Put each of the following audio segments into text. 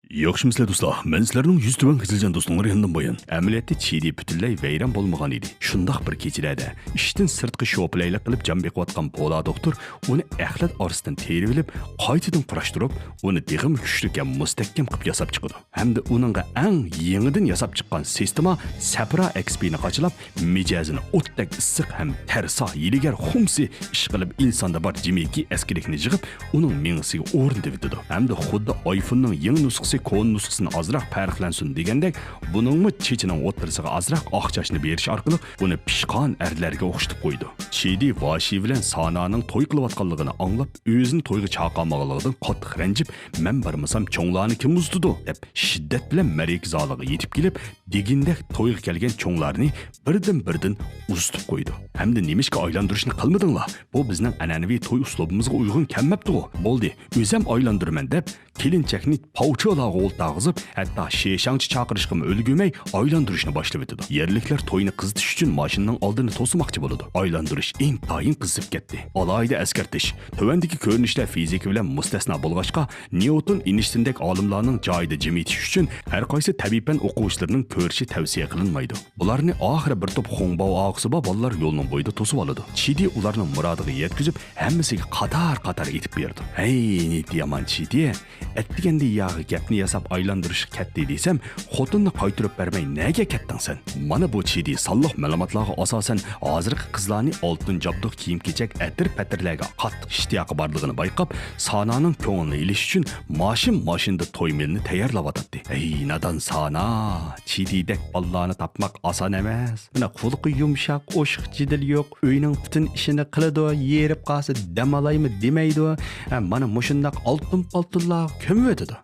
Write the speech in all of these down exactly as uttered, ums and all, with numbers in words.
ياخشىمۇسىلەر دوستلار؟ مەن سىلەرنىڭ يۈزى تۆۋەن قىزىلجان دوستۇڭلار يېنىدىن بايان. ئەمەلىيەتتە چىدى پۈتۈنلەي ۋەيران بولمىغان ئىدى. شۇنداق بىر كېچىلەردە ئىشتىن سىرتقى شوپىلايلىق قىلىپ جان بېقىۋاتقان پولا دوختۇر ئۇنى ئەخلەت ئارىسىدىن تېرىۋېلىپ، قايتىدىن قۇراشتۇرۇپ، ئۇنى تېخىمۇ كۈچلۈك ھەم مۇستەھكەم قىلىپ ياساپ چىقىدۇ. ھەمدە ئۇنىڭغا ئەڭ يېڭىدىن ياساپ چىققان سىستېما سەپرا ئەكسپىنى قاچىلاپ، مىجەزىنى ئوتتەك ئىسسىق ھەم تەرسا ھىيلىگەر خۇمسى ئىشقىلىپ ئىنساندا بار جىمىكى ئەسكىلىكنى يىغىپ، ئۇنىڭ مېڭىسىگە ئورنىتىۋېتىدۇ. ھەمدە خۇددى ئايفوننىڭ يېڭى نۇسخىسى كونا نۇسخىسىدىن ئازراق پەرقلەنسۇن دېگەندەك، بۇنىڭمۇ چېچىنىڭ ئوتتۇرىسىغا ئازراق ئاق چاچنى بېرىش ئارقىلىق ئۇنى پىشقان ئەرلەرگە ئوخشىتىپ قويىدۇ. چىدى ۋاشى بىلەن سانانىڭ توي قىلىۋاتقانلىقىنى ئاڭلاپ، ئۆزىنى تويغا چاقىرمىغانلىقىدىن قاتتىق رەنجىپ، مەن بارمىسام چوڭلارنى كىم ئۇزىتىدۇ؟ دەپ شىددەت بىلەن مەرىكە زالىغا يېتىپ كېلىپ، دېگىندەك تويغا كەلگەن چوڭلارنى بىردىن-بىردىن ئۇزىتىپ قويىدۇ. ھەمدە نېمىشقا ئايلاندۇرۇشنى قىلمىدىڭلار؟ بۇ بىزنىڭ ئەنئەنىۋى توي ئۇسلۇبىمىزغا ئۇيغۇن كەلمەپتىغۇ؟ بولدى، ئۆزەم ئايلاندۇرىمەن دەپ، كېلىنچەكنى پاۋچىلارغا ئولتۇرغۇزۇپ، ھەتتا شىشاڭچى چاقىرىشقىمۇ ئۈلگۈرمەي ئايلاندۇرۇشنى باشلىۋېتىدۇ. يەرلىكلەر توينى قىزىتىش ئۈچۈن ماشىنىنىڭ ئالدىنى توسماقچى بولىدۇ. ئايلاندۇرۇش ئىنتايىن قىزىپ كەتتى. ئالاھىدە ئەسكەرتىش، تۆۋەندىكى كۆرۈنۈشلەر فىزىكا بىلەن مۇستەسنا بولغاچقا، نيۇتون، ئېينىشتىندەك ئالىملارنىڭ جايىدا جىم ئېتىش ئۈچۈن ھەر قايسى تەبىئىي پەن ئوقۇغۇچىلىرىنىڭ كۆرۈشى تەۋسىيە قىلىنمايدۇ. بۇلارنى ئاخىرى بىر توپ خۇڭباۋ ئاغۇسى بار بالىلار يولنىڭ بويىدا توسۇۋالىدۇ. چىدى ئۇلارنىڭ مۇرادىغا يەتكۈزۈپ، ھەممىسىگە قاتار-قاتار ئېيتىپ بېرىدۇ. ھەي، نىيىتى يامان چىدى! ئەتىگەندە ياغى گەپنى ياساپ ئايلاندۇرۇشقا كەتتى دېسەم، خوتۇننى قايتۇرۇپ بەرمەي نەگە كەتتىڭ سەن؟ مانا بۇ چىدى سانلىق مەلۇماتلارغا ئاساسەن، ھازىرقى قىزلارنى ئالتۇن جابدۇق كىيىم-كېچەك، ئەتىر-پەتىرلەرگە قاتتىق ئىشتىياقى بارلىقىنى بايقاپ، سانانىڭ كۆڭلىنى ئېلىش ئۈچۈن ماشىن-ماشىنىدا توي مېلىنى تەييارلاۋاتاتتى. ئەي، نادان سانا! چىدىدەك بالىلارنى تاپماق ئاسان ئەمەس. مانا قۇلىقى يۇمشاق، ئوشۇق جېدىلى يوق، ئۆينىڭ پۈتۈن ئىشىنى قىلىدۇ، ھېرىپ قالسا دەم ئالايمۇ دېمەيدۇ. ھە، مانا مۇشۇنداق ئالتۇن-پالتۇنلارغا كۆمۈۋېتىدۇ.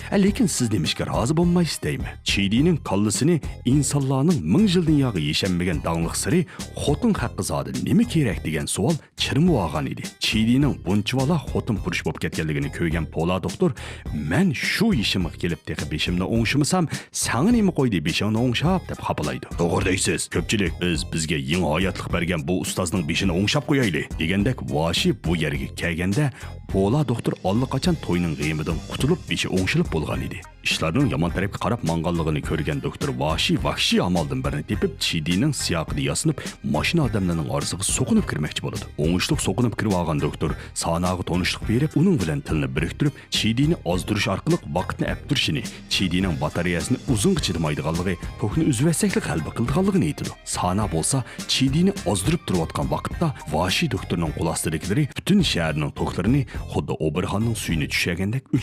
ھە، لېكىن سىز نېمىشقا رازى بولمايسىز دەيمەن؟ چىدىنىڭ كاللىسىنى ئىنسانلارنىڭ مىڭ يىلدىن ياغى يېشەلمىگەن داڭلىق سىرى خوتۇن ھەققى زادى نېمە كېرەك دېگەن سوئال چىرمىۋالغان ئىدى. چىدىنىڭ بۇنچىۋالا خوتۇن پۇرۇش بولۇپ كەتكەنلىكىنى كۆرگەن پولا دوختۇر، مەن شۇ يېشىمغا كېلىپ تېخى بېشىمنى ئوڭشىمىسام، ساڭا نېمە قويدى بېشىڭنى ئوڭشاپ، دەپ خاپىلايدۇ. توغرا دەيسىز، كۆپچىلىك، بىز بىزگە يېڭى ھاياتلىق بەرگەن بۇ ئۇستازنىڭ بېشىنى ئوڭشاپ قويايلى، دېگەندەك ۋاشى بۇ يەرگە كەلگەندە، پولا دوختۇر ئاللىقاچان توينىڭ غېمىدىن قۇتۇلۇپ، بېشى ئوڭشىلىپ بولغان ئىدى. ئىشلارنىڭ يامان تەرەپكە قاراپ ماڭغانلىقىنى كۆرگەن دوختۇر ۋاشى ۋەھشىي ئامالدىن بىرنى تېپىپ، چىدىنىڭ سىياقىدا ياسىنىپ، ماشىنا ئادەملىرىنىڭ ئارىسىغا سوقۇنۇپ كىرمەكچى بولىدۇ. ئوڭۇشلۇق سوقۇنۇپ كىرىۋالغان دوختۇر ساناغا تونۇشلۇق بېرىپ، ئۇنىڭ بىلەن تىلنى بىرىكتۈرۈپ، چىدىنى ئازدۇرۇش ئارقىلىق ۋاقىتنى ئەپتۇرۈشىنى، چىدىنىڭ باتارېيەسىنى ئۇزۇنغا چىدىمايدىغانلىقى، توكنى ئۈزۈۋەتسەكلا غەلىبە قىلىدىغانلىقىنى ئېيتىدۇ. سانا بولسا چىدىنى ئازدۇرۇپ تۇرۇۋاتقان ۋاقىتتا، ۋاشى دوختۇرنىڭ قول ئاستىدىكىلىرى پۈتۈن شەھەرنىڭ توكلىرىنى خۇددى ئوبېرخاننىڭ سۈيىنى چۈشۈرگەندەك ئۆچ